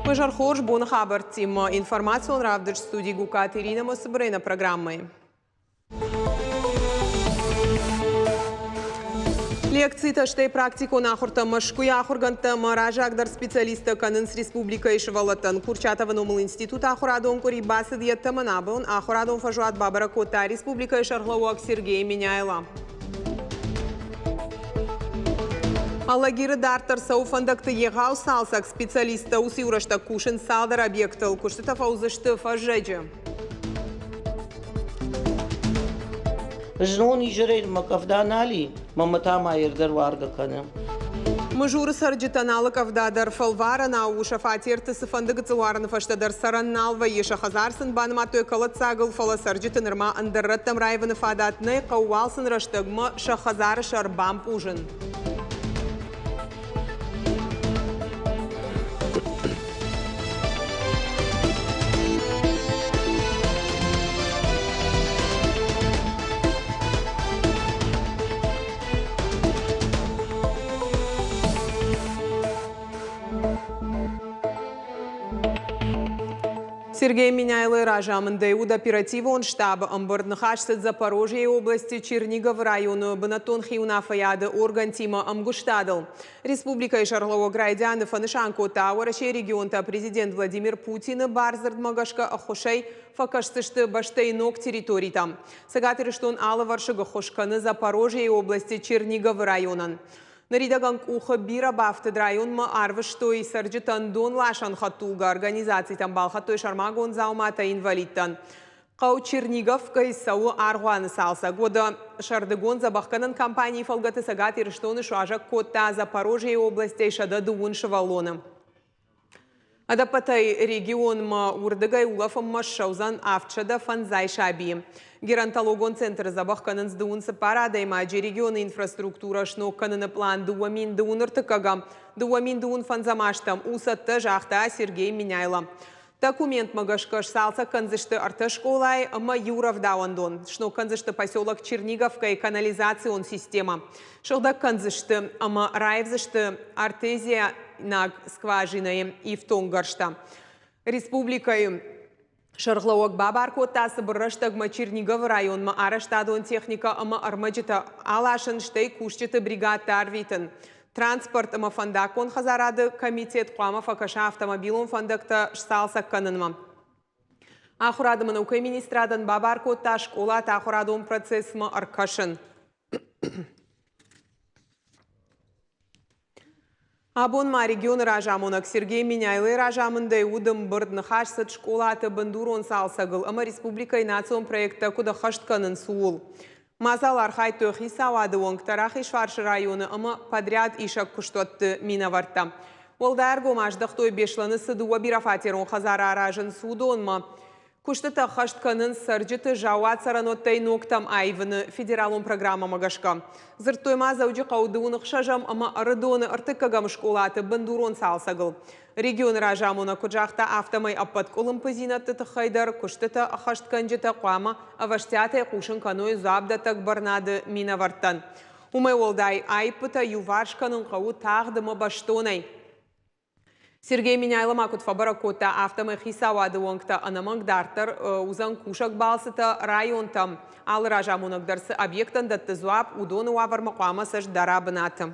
Уе хорз боны хабӕрттимӕ информацион равдыст студи Гукаты Иринӕмӕ цыбырӕй нӕ программӕйы. Лекцитӕ стӕй практикон ахуыртӕ Мӕскуыйы ахуыргӕндтӕ ӕмӕ раззагдӕр специалисттӕ кӕнынц республикӕйы сывӕллӕттӕн. Курчатовы номыл институты ахуырадон къуыри бацыд йӕ тӕмӕн. Абон ахуырадон фӕзуат бабӕрӕг кодта республикӕйы сӕргълӕууӕг Сергей Меняйло. Алагиры дарддӕр цӕуы фӕндӕгты егъау цалцӕг. Специалисттӕ уыцы иу рӕстӕг кусынц цалдӕр объектыл. Куыстытӕ фӕуыдзысты фӕззӕджы. Знон изӕрӕй мӕ къӕвда нал и, мӕ та ма ӕрдӕр уаргӕ кӕны. Мызуры цӕрджытӕн алы къӕвда дӕр фӕлварӕнау у сӕ фатерты цыфӕнды гыццыл уарыны фӕстӕ дӕр цӕрӕн нал вӕййы. Сӕ хӕдзар сын банымадтой кӕлӕддзагыл, фӕлӕ цӕрджыты нырма ӕндӕр рӕттӕм раивыны фадат нӕй, хъӕуы уал сын рӕстӕгмӕ сӕ хӕдзары сӕр бампъузын. Сергей Меняйлойы разамындӕй уыд оперативон штабы ӕмбырд. Ныхас цыд Запорожьейы областы Черниговы районы бынӕттон хиуынаффӕйады органтимӕ ӕмгуыстадыл. Республикӕйы сӕргълӕууӕг райдианы фӕнысан кодта, Уӕрӕсейы регионтӕ президент Владимир Путины бардзырдмӕ гӕсгӕ ӕххуысӕй фӕкӕсдзысты бӕстӕйы ног территоритӕм. Цӕгат Ирыстон алывӕрсыг ӕххуыс кӕны Запорожьейы областы Черниговы районӕн. Ныридӕгӕн къухы бирӕ бафтыд районмӕ арвыстой цӕрджытӕн донласӕн хӕдтулгӕ, организацитӕн балхӕдтой сӕрмагонд дзауматӕ инвалидтӕн. Хъӕу Черниговкӕйы цӕуы аргъуаны цалцӕг. Уӕдӕ сӕрдыгон дзӕбӕхгӕнӕн кампанийы фӕлгӕты Цӕгат Ирыстоны суазӕг кодта Запорожьейы областӕй 130 сывӕллоны. Ӕдӕппӕтӕй регионмӕ уырдыгӕй улӕфынмӕ ссӕудзӕн 705 сабийы. Геронтологон центры дзӕбӕх кӕнынц 24 адӕймаджы. Регионы инфраструктурӕ сног кӕныны план 2023-ӕм, 2025 азтӕм у цӕттӕ, загъта Сергей Меняйло. Документмӕ гӕсгӕ сцалцӕг кӕндзысты ӕртӕ скъолайы ӕмӕ иу рӕвдауӕндон. Сног кӕндзысты поселок Черниговкӕйы канализацион системӕ. Сыгъдӕг кӕндзысты ӕмӕ раивдзысты артезианаг скважинӕйы ифтонггӕрзтӕ. Республикӕйы сӕргълӕууӕг бабар кодта цыбыр рӕстӕгмӕ Черниговы районмӕ арӕзтадон техникӕ ӕмӕ ӕрмӕджытӕ аласын, стӕй кусджыты бригадтӕ арвитын. Транспорт ӕмӕ фӕндаггон хӕдзарады комитет хъуамӕ фӕкӕса автомобилон фӕндӕгтӕ сцалцӕг кӕнынмӕ. Ахуырады ӕмӕ наукӕйы министрадӕн бабар кодта скъолаты ахуырадон процессмӕ ӕркӕсын. Абон ма регионы разамонӕг Сергей Меняйлойы разамындӕй уыд ӕмбырд. Ныхас цыд скъолаты бындурон цалцӕгыл ӕмӕ республикӕйы национ проекттӕ куыд ӕххӕст кӕнынц, ууыл. Мадзалы архайдтой хицауады уӕнгтӕ Рахизфарсы районы ӕмӕ подряд исӕг куыстуӕтты минӕвӕрттӕ. Уӕлдай ӕргом аздӕхтой Беслӕны цы дыууӕ бирӕфатерон хӕдзары аразынц, уыдонмӕ. Куыстытӕ ӕххӕст кӕнынц цӕрджыты заууат цӕрӕнуӕттӕй ногтӕм аивыны федералон программӕмӕ гӕсгӕ. Дзырдтой ма Дзӕуджыхъӕуы дыууын ӕхсӕзӕм ӕмӕ Ӕрыдоны ӕртыккӕгӕм скъолаты бындурон цалцӕгыл. Регионы разамонӕг куыд загъта, афтӕмӕй ӕппӕт къуылымпыдзинӕдты тыххӕй дӕр куыстытӕ ӕххӕстгӕнджытӕ хъуамӕ ӕвӕстиатӕй хъусын кӕной дзуапдӕттӕг бӕрнады минӕвӕрттӕн. Уымӕй уӕлдай, аиппытӕ иуварс кӕнын хъӕуы тагъд ӕмӕ бӕстонӕй. Сергей Меняйло ма куыд фӕбӕрӕг кодта, афтӕмӕй хицауады уӕнгтӕ ӕнӕмӕнг дарддӕр уыдзӕн кусӕг балцытӕ районтӕм. Алы разамонӕг дӕр цы объектӕн дӕтты дзуапп, уыдоны уавӕрмӕ хъуамӕ цӕст дара бынаты.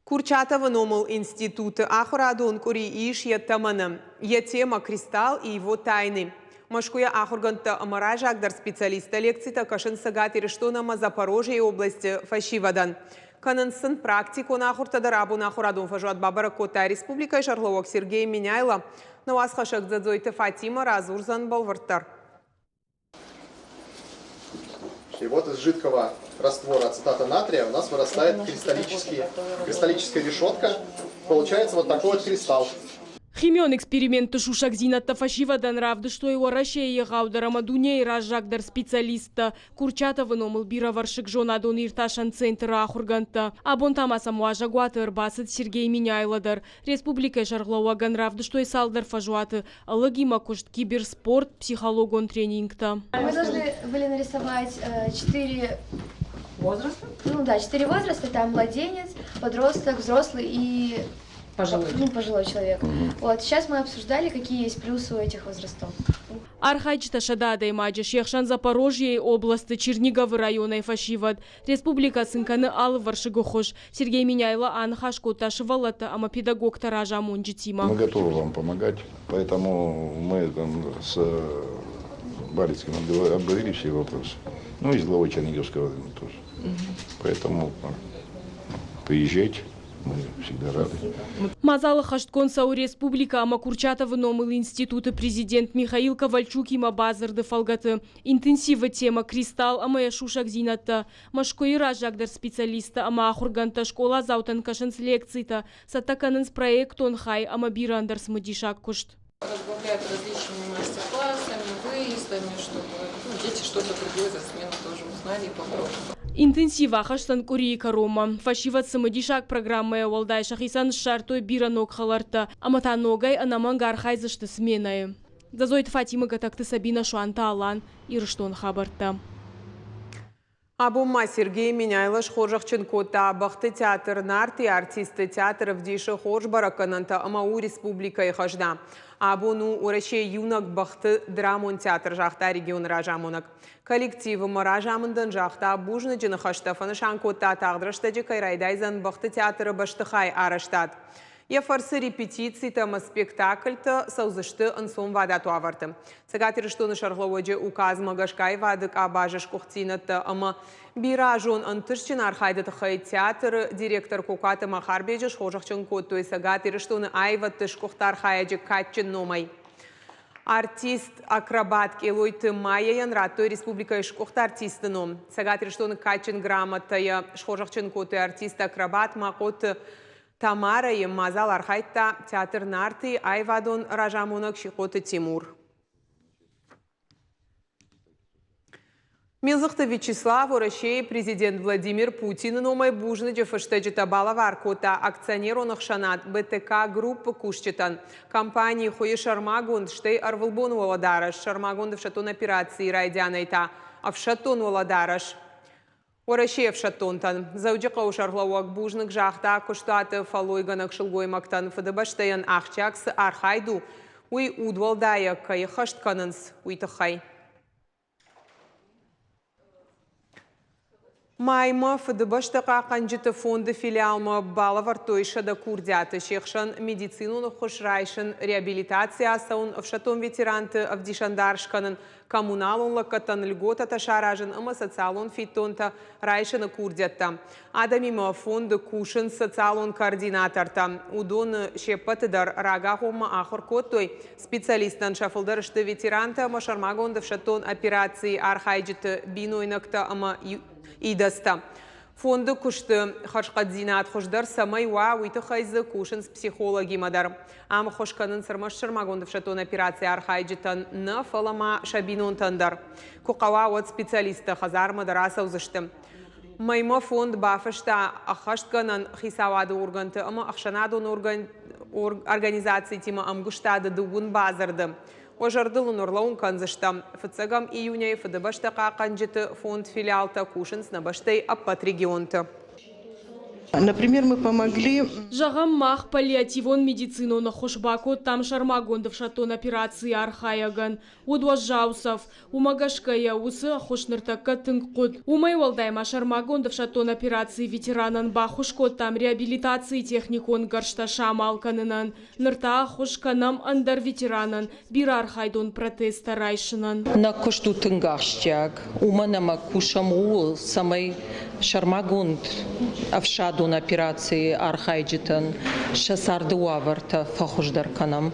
Курчатовы номыл институты ахуырадон къуыри ис йӕ тӕмӕны. Йӕ темӕ «Кристалл и его тайны». Мӕскуыйы ахуыргӕндтӕ ӕмӕ раззагдӕр специалисттӕ лекцитӕ кӕсынц Цӕгат Ирыстон ӕмӕ Запорожьейы областы фӕсивӕдӕн. Кӕнынц сын практикон ахуыртӕ дӕр. Абон ахуырадон фӕзуат бабӕрӕг кодта республикӕйы сӕргълӕууӕг Сергей Меняйло. Нӕ уацхӕссӕг Дзӕдзойты Фатимӕ радзурдзӕн бӕлвырддӕр. И вот из жидкого раствора ацетата натрия у нас вырастает кристаллическая решетка. Получается вот такой вот кристалл. Химион экспериментты сусӕгдзинӕдтӕ фӕсивӕдӕн равдыстой Уӕрӕсейы егъаудӕр ӕмӕ дунейы раззагдӕр специалисттӕ, Курчатовы номыл бирӕвӕрсыг зонадон-иртасӕн центры ахуыргӕндтӕ. Абон та ма сӕм уазӕгуаты ӕрбацыд Сергей Меняйло дӕр. Республикӕйы сӕргълӕууӕгӕн равдыстой цалдӕр фӕзуаты, ӕлыгимӕ куыст, киберспорт, психологон тренингтӕ. Мы должны были нарисовать четыре Возраста? Ну да, четыре возраста. Там младенец, подросток, взрослый и пожилой, ну, пожилой человек. Вот, сейчас мы обсуждали, какие есть плюсы у этих возрастов. Архайджытӕ 100 адӕймаджы, се хсӕн Запорожьейы областы Черниговы районӕй фӕсивӕд. Республикӕ сын кӕны алывӕрсыг ӕххуыс. Сергей Меняйло аныхас кодта сывӕллӕттӕ ӕмӕ педагогты разамонджытимӕ. Мы готовы вам помогать, поэтому мы там с Балицким обговорили все вопросы. Ну и с главой Черниговского района тоже. Поэтому приезжайте. Мы всегда рады. Мадзалы хӕстгонд цӕуы республикӕ ӕмӕ Курчатовы номыл институты президент Михаил Ковальчукимӕ бадзырды фӕлгӕты. Интенсивы темӕ «Кристалл ӕмӕ йӕ сусӕгдзинӕдтӕ». Мӕскуыйы раззагдӕр специалисттӕ ӕмӕ ахуыргӕндтӕ скъоладзаутӕн кӕсынц лекцитӕ, цӕттӕ кӕнынц проектон хай ӕмӕ бирӕ ӕндӕр цымыдисаг куыст. Разбавляют различными мастер-классами, выездами, чтобы ну, дети что-то другое за смену тоже узнали и попробовали. Интенсив ахӕсдзӕн къуырийы кӕронмӕ. Фӕсивӕд цымыдисаг программӕйӕ уӕлдай сӕхицӕн ссардтой бирӕ ног хӕлӕрттӕ ӕмӕ та ногӕй ӕнӕмӕнг архайдзысты сменӕйы. Дзӕзойты Фатимӕ, Гӕтӕгты Сабинӕ, Суанты Алан, Ирыстоны хабӕрттӕ. Абон ма Сергей Меняйло схорзӕхджын кодта бӕхты театр «Нарты» артистты. Театр ӕвдисы хорз бӕрӕггӕнӕнтӕ ӕмӕ у республикӕйы хӕзна. Абон у Уӕрӕсейы иунӕг бӕхты драмон театр, загъта регионы разамонӕг. Коллективы ма разамындӕн загъта бузныджы ныхӕстӕ, фӕнысан кодта, тагъд рӕстӕджы кӕй райдайдзӕн бӕхты театры бӕстыхайы арӕзтад. Йӕ фӕрцы репетицитӕ ӕмӕ спектакльтӕ цӕудзысты ӕнцонвадат уавӕрты. Цӕгат Ирыстоны сӕргълӕууӕджы указмӕ гӕсгӕ аивады къабазы сгуыхтдзинӕдтӕ ӕмӕ бирӕазон ӕнтыстджын архайды тыххӕй театры директор Кокуаты Махарбеджы схорзӕхджын кодтой Цӕгат Ирыстоны аивӕдты сгуыхт архайӕджы кадджын номӕй. Артист, акробат Къелойты Майяйӕн радтой республикӕйы сгуыхт артисты ном. Цӕгат Ирыстоны кадджын грамотӕйӕ схорзӕхджын кодтой артист-акробат Махъоты Тамарӕйы. Мадзал архайдта театр «Нарты» аивадон разамонӕг Сихъоты Тимур. Милдзыхты Вячеслав Уӕрӕсейы президент Владимир Путины номӕй бузныджы фыстӕджытӕ балӕвар кодта акционерон ӕхсӕнад БТК Групп-ы кусджытӕн. Компани хуыйы сӕрмагонд, стӕй ӕрвылбон уӕлӕдарӕс, сӕрмагонд ӕфсӕддон операцийы райдианӕй та ӕфсӕддон уӕлӕдарӕс. Уӕрӕсейы ӕфсӕддонтӕн Дзӕуджыхъӕуы сӕргълӕууӕг бузныг загъта куыстуаты фӕллойгӕнӕг сылгоймӕгтӕн, Фыдыбӕстӕйӕн ахсджиаг цы архайд у, уый удуӕлдайӕ кӕй ӕххӕст кӕнынц, уый тыххӕй. Маймӕ Фыдыбӕстӕ хъахъхъӕнджыты фонды филиалмӕ балӕвӕрдтой 100 курдиаты, се хсӕн медицинон ӕххуыс райсын, реабилитаци ацӕуын, ӕфсӕддон ветеранты ӕвдисӕндар скӕнын, коммуналон лӕггӕдтӕн льготӕтӕ саразын ӕмӕ социалон фиддонтӕ райсыны курдиӕттӕ. Адӕмимӕ фонды кусынц социалон координатортӕ. Уыдоны се ппӕты дӕр рагагъоммӕ ахуыр кодтой. Специалисттӕн сӕ фылдӕр сты ветерантӕ ӕмӕ сӕрмагонд ӕфсӕддон операцийы архайджыты бинойнӕгтӕ ӕмӕ идӕдзтӕ. Фонды куысты хӕрзхъӕддзинад хуыздӕр цӕмӕй уа, уый тыххӕй дзы кусынц психологимӕ дӕр. Ам ӕххуыс кӕнынц ӕрмӕст сӕрмагонд ӕфсӕддон операцийы архайджытӕн нӕ, фӕлӕ ма сӕ бинонтӕн дӕр. Куы хъӕуа, уӕд специалисттӕ хӕдзармӕ дӕр ацӕудзысты. Мӕймӕ фонд бафыста ӕххӕстгӕнӕн хицауады органты ӕмӕ ӕхсӕнадон организацитимӕ ӕмгуыстады дыууын бадзырды. Уӕ зӕрдыл ын ӕрлӕууын кӕндзыстӕм, фыццӕгӕм июнӕй Фыдыбӕстӕ хъахъхъӕнджыты фонд филиалтӕ кусынц нӕ бӕстӕйы ӕппӕт регионты. Например, мы помогли... Зӕгъӕм, мах паллиативон медицинон ӕххуыс бакодтам сӕрмагонд ӕфсӕддон операцийы архайӕгӕн. Уыд уӕззау цӕф. Уымӕ гӕсгӕ йӕ уыцы ӕххуыс ныртӕккӕ тынг хъуыд. Уымӕй уӕлдай ма сӕрмагонд ӕфсӕддон операцийы ветеранӕн баххуыс кодтам реабилитацийы техникон гӕрзтӕ самал кӕнынӕн. Ныр та ӕххуыс кӕнӕм ӕндӕр ветеранӕн бирӕархайдон протезтӕ райсынӕн. Нӕ куыст у тынг ахсджиаг, уымӕн ӕмӕ кусӕм ууыл, цӕмӕй сӕрмагонд ӕфсадон операцийы архайджытӕн сӕ царды уавӕртӕ фӕхуыздӕр кӕнӕм.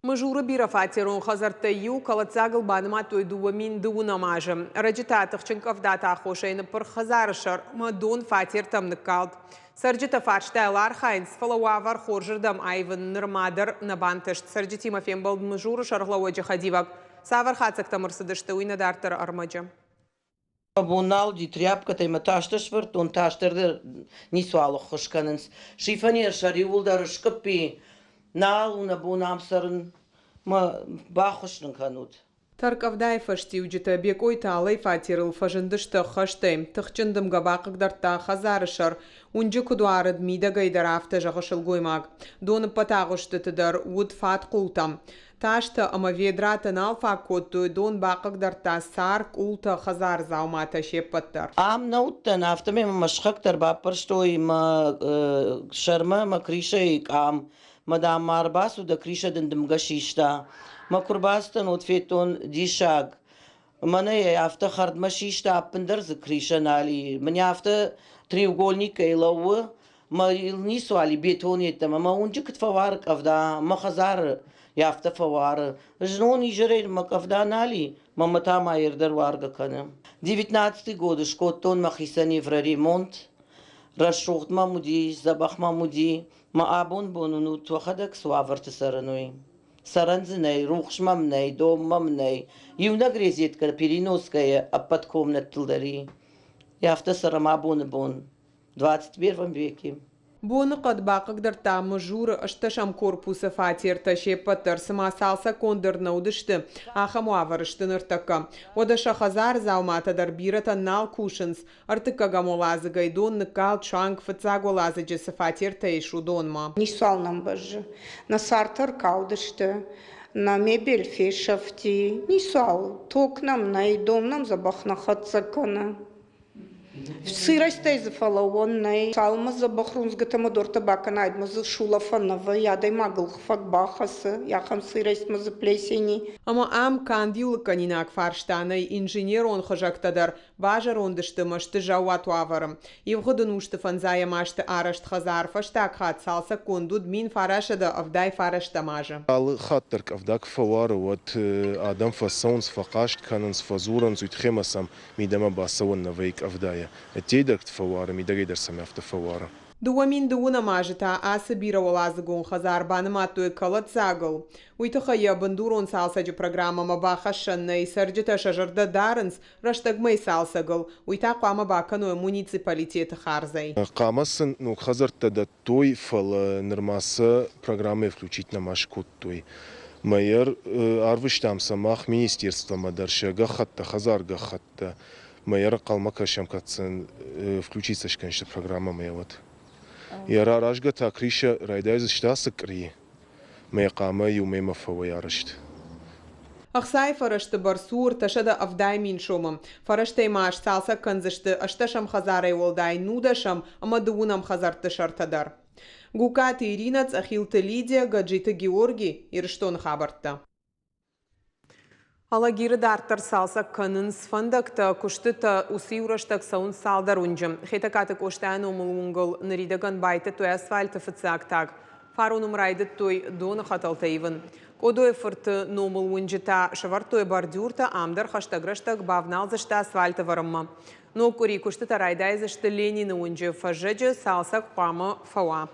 Мызуры бирӕфатерон хӕдзӕрттӕй иу кӕлӕддзагыл банымадтой 2012 азы. Ӕрӕджы та тыхджын къӕвдаты аххосӕй ныппырх хӕдзары сӕр ӕмӕ дон фатертӕм ныккалд. Цӕрджытӕ фарстайыл архайынц, фӕлӕ уавӕр хорзырдӕм аивын нырма дӕр нӕ бантыст. Цӕрджытимӕ фембӕлд Мызуры сӕргълӕууӕджы хӕдивӕг. Цавӕр хатдзӕгтӕм ӕрцыдысты, уый нӕ дарддӕры ӕрмӕджы. Бон нал уыди тряпкӕтӕй мӕ тастӕ сӕвӕрдтон, тастӕ дӕр ницуал ӕххуыс кӕнынц. Шифоньер сӕр иууылдӕр скъуыппи, нал у нӕ бон ам цӕрын, мӕ баххуыс нын кӕнут. Тӕрккъӕвдайы фӕстиуджытӕ Бекъойты Аллайы фатерыл фӕзындысты ӕххӕстӕй. Тыхджын дымгӕ бахъыгдардта хӕдзары сӕр. Уынджы куыд уарыд, мидӕгӕй дӕр афтӕ, зӕгъы сылгоймаг. Дон ӕппӕт агъуыстыты дӕр уыд фадхъултӕм. Тастӕ ӕмӕ ведратӕ нал фаг кодтой, дон бахъыгдардта цар, къултӕ, хӕдзары дзауматӕ се ппӕт дӕр. Ам нӕ уыдтӕн, афтӕмӕй мӕ мӕ сыхӕгтӕ ӕрбаппӕрстой мӕ сӕрмӕ мӕ кришӕйы къам. Мӕ, дам, ма ӕрбацу, дӕ кришӕ дын дымгӕ систа. Мӕ куы рбацыдтӕн, уӕд федтон диссаг. Мӕнӕ йӕ афтӕ хӕрдмӕ систа, ӕппындӕр дзы кришӕ нал и. Мӕнӕ афтӕ треугольникӕй лӕууы, мӕ йыл ницуал и бетон йеддӕмӕ. Мӕ уынджы куыд фӕуары къӕвда, мӕ хӕдзары йӕ афтӕ фӕуары. Знон изӕрӕй мӕ къӕвда нал и, мӕ мӕ та ма ӕрдӕр уаргӕ кӕны. Девятнадцатый годы скодтон мӕхицӕн евроремонт. Рӕсугъд мӕм уыди, дзӕбӕх мӕм уыди. Мӕ абон бон уынут, уӕхӕдӕг цы уавӕрты цӕрын, уый. Цӕрӕн дзы нӕй, рухс мӕм нӕй, дон мӕм нӕй. Иунӕг резеткӕ переноскӕйы ӕппӕт комнӕттыл дӕр и. Афтӕ цӕрӕм абоны бон, 21 веке. Боныхъӕд бахъыгдардта Мызуры ӕстдӕсӕм корпусы фатертӕ се ппӕт дӕр, цыма цалцӕггонд дӕр нӕ уыдысты, ахӕм уавӕры сты ныртӕккӕ. Уӕдӕ сӕ хӕдзары дзауматӕ дӕр бирӕтӕн нал кусынц. Ӕртыккӕгӕм уӕладзыгӕй дон ныккалд суанг фыццаг уӕладзыджы цы фатертӕ ис, уыдонмӕ. Ницуал нӕм бӕззы. Нӕ цартӕ ркалдысты, нӕ мебель фесӕфти, ницуал. Ток нӕм нӕй, дон нӕм дзӕбӕх нӕ хӕццӕ кӕны. Сырӕзтӕй дзы фӕлӕууӕн нӕй. Цалынмӕ дзӕбӕх рудзгуытӕ ӕмӕ дуртӕ бакӕнай, уӕдмӕ дзы сулӕфӕн нӕ вӕййы, адӕймагыл хуыфӕг бахӕцы, ахӕм сырӕзтмӕ дзы плесени. Ӕмӕ ам канд иу лыггӕнинаг фарста нӕй, инженерон хызӕгтӕ дӕр базӕронд сты ӕмӕ сты заууат уавӕры. Ивгъуыд ӕнусты фӕндзайӕм азты арӕзт хӕдзар фӕстаг хатт цалцӕггонд уыд 1979 азы. Алы хатт дӕр къӕвда куы фӕуары, уӕд адӕм фӕцӕуынц, фӕхъаст кӕнынц, фӕдзурынц, уый тыххӕй ӕмӕ сӕм мидӕмӕ бацӕуӕн нӕ вӕййы къӕвдайӕ. Ӕддейы дӕр куыд фӕуары, мидӕгӕй дӕр сӕм афтӕ фӕуары. 2012 азы та ацы бирӕуӕладзыгон хӕдзар банымадтой кӕлӕддзагыл. Уый тыххӕй йӕ бындурон цалцӕджы программӕмӕ бахӕссӕн нӕй, цӕрджытӕ сӕ зӕрдӕ дарынц, рӕстӕгмӕйы цалцӕгыл. Уый та хъуамӕ бакӕной муниципалитеты хардзӕй. Хъуамӕ сын ног хӕдзӕрттӕ дӕттой, фӕлӕ нырма сӕ программӕйы включить нӕма скодтой. Мӕйӕр арвыстам сӕ мах министерствомӕ дӕр сӕ гӕххӕттӕ, хӕдзар гӕххӕттӕ. Мӕйӕр ӕнхъӕлмӕ кӕсӕм, кӕд сын включиться скӕнсты программӕмӕ уӕд. Йӕ раразгӕ та крыша райдайдзысты ацы къри. Мӕ хъама иумӕ фӕуой арӕзт. Ӕхцайы фӕрӕзты бӕрц у 370 000 сомы. Фӕрӕзтӕй ма сцалцӕг кӕндзысты ӕстдӕсӕм хӕдзарӕй уӕлдай нудӕсӕм ӕмӕ дыууынӕм хӕдзӕртты сӕртӕ дӕр. Гукаты Иринӕ, Цъӕхилты Лидия, Гаджиты Георги, Ирыстоны хабӕрттӕ. Алагиры дарддӕр цалцӕг кӕнынц фӕндӕгтӕ, куыстытӕ уыцы-иу рӕстӕг цӕуынц цалдӕр уынджы. Хетӕгкаты Къостайы номыл уынгыл ныридӕгӕн байтыдтой асфальты фыццаг таг. Фарон уым райдыдтой доны хӕтӕлтӕ ивын. Къодойы фырты номыл уынджы та сӕвӕрдтой бордюртӕ, ам дӕр хӕстӕг рӕстӕг бавналдзысты асфальт ӕвӕрынмӕ. Ног къуыри куыстытӕ райдайдзысты Ленины уынджы, фӕззӕджы цалцӕг хъуамӕ фӕуа.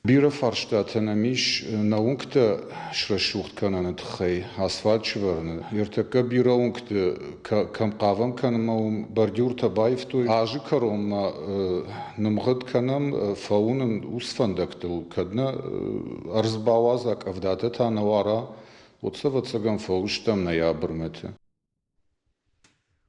Бирӕ фарстатӕ нӕм ис нӕ уынгтӕ срӕсугъд кӕныны тыххӕй, асфальт сӕвӕрыны. Ныртӕккӕ бирӕ уынгты кӕм хъавӕм кӕнынмӕ, уым бордюртӕ баивтой. Азы кӕронмӕ нымгъуыд кӕнӕм фӕуынын уыцы фӕндӕгтыл, кӕд нӕ ӕрдз бауадза, къӕвдатӕ та нӕ уара, уӕд сӕ, ӕвӕццӕгӕн, фӕуыдзыстӕм ноябрмӕты.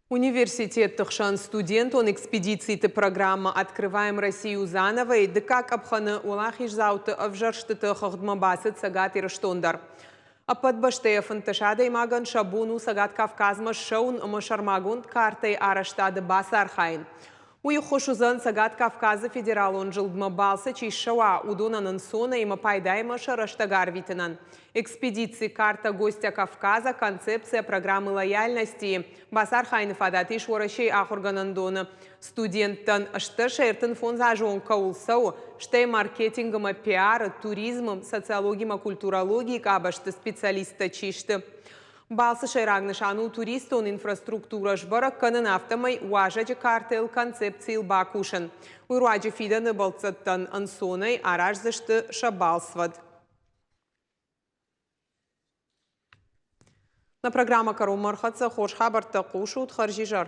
Университетты хсӕн студентон экспедициты программӕ «Открываем Россию заново» дыккаг къӕпхӕны уӕлахиздзауты ӕвзӕрстыты хыгъдмӕ бацыд Цӕгат Ирыстон дӕр. Ӕппӕт бӕстӕйӕ 15 адӕймагӕн сӕ бон у Цӕгат Кавказмӕ ссӕуын ӕмӕ сӕрмагонд картӕйы арӕзтады бацархайын. Уый ӕххуыс уыдзӕн Цӕгат Кавказы федералон зылдмӕ балцы чи ссӕуа, уыдонӕн ӕнцонӕй ӕмӕ пайдаимӕ сӕ рӕстӕг арвитынӕн. Экспедици «Карта гостя Кавказа. Концепция программы лояльности» бацархайыны фадат ис Уӕрӕсейы ахуыргӕнӕндоны студенттӕн 35 азы онг кӕуыл цӕуы, стӕй маркетинг ӕмӕ пиары, туризмы, социологи ӕмӕ культурологийы къабӕзты специалисттӕ чи сты. Балцы сӕйраг нысан у туристон инфраструктурӕ сбӕрӕг кӕнын, афтӕмӕй уазӕджы картӕйыл концепцийыл бакусын. Уый руаджы фидӕны бӕлццӕттӕн ӕнцонӕй араздзысты сӕ балцвӕд. Нӕ программӕ кӕронмӕ ӕрхӕццӕ. Хорз хабӕрттӕ хъусут. Хӕрзизӕр.